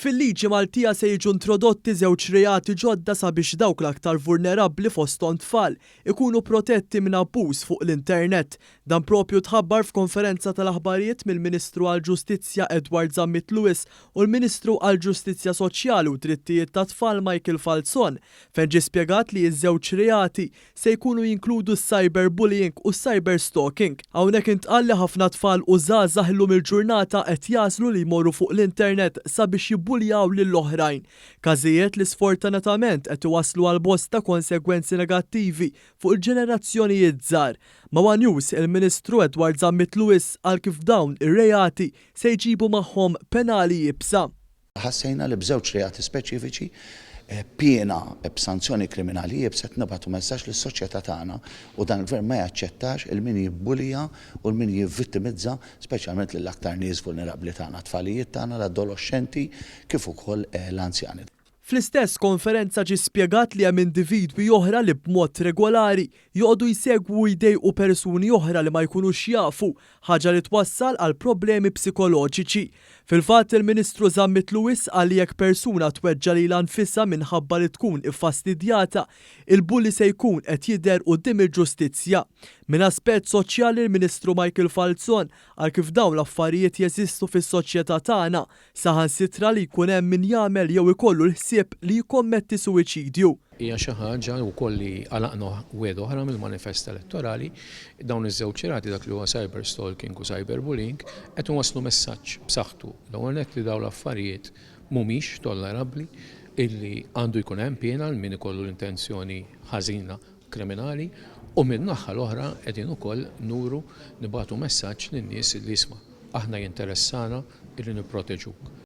Fil-liġi Maltija se jiġu introdotti żewġ reati ġodda sabiex dawk l-aktar vulnerabbli fosthom tfal ikunu protetti minn abbuż fuq l-internet. Dan propju tħabbar f'konferenza tal-aħbarijiet mill-Ministru għall-Ġustizzja Edward Zammit Lewis u l-Ministru għall-Ġustizzja Soċjali u Drittijiet tat-Tfal Michael Falzon fejn ġie spjegat li ż-żewġ reati se jkunu jinkludu s-cyber bullying u s-cyber stalking. Hawnhekk intqal li ħafna tfal u żgħażagħ illum il-ġurnata qed jagħżlu li jmorru fuq l-internet sabiex jibbuljaw lil oħrajn. Każijiet li sfortunatament qed iwasslu għal bosta konsegwenzi negattivi fuq il-ġenerazzjonijiet żgħar. Ma' one News, il-Ministru Edward Zammit Lewis qal kif dawn ir-reati se jġibu magħhom penali iebsa. Ħassejna li b'żewġ reati speċifiċi, piena b'sanzjoni kriminali iebsa qed nibagħtu messaġġ lis-soċjetà tagħna u dan il-Gvern ma jaċċettax il min jibbulija u l min jivvittimizza speċjalment lill-aktar nies vulnerabbli tagħna, t-tfalijiet tagħna, l-adoloxxenti kif ukoll l-anzjani. Fl-istess konferenza ġie spjegat li hemm individwi oħra li b'mod regolari joqogħdu jsegwu u jdejqu persuni oħra li ma jkunux jafu, ħaġa li twassal għal problemi psikoloġiċi. Fil-fatt, il-Ministru Zammit Lewis qal li jekk persuna tweġġa' lilha nfisha minħabba li tkun iffastidjata, il-bully se jkun qed jidher quddiem il-ġustizzja. Minn aspett soċjali l-Ministru Michael Falzon qal kif dawn l-affarijiet jeżistu fis-soċjetà tagħna, saħansitra li jkun hemm min jagħmel jew ikollu l-ħsieb li jikkommetti suwiċidju. Hija xi ħaġa wkoll li għalaqna wegħda oħra mill-manifest elettorali. Dawn iż-żewġ rati, dak li huwa cyber stalking u cyber bullying, qed iwasslu messaġġ b'saħħtu. L-ewwel nett li dawn l-affarijiet mhumiex tollerabbli, illi għandu jkun hemm piena għal min ikollu l-intenzjoni ħażina kriminali u min-naħa l-oħra qegħdin ukoll nuru nibagħtu messaġġ lin-nies li isma' aħna jinteressana illi nipproteġuk.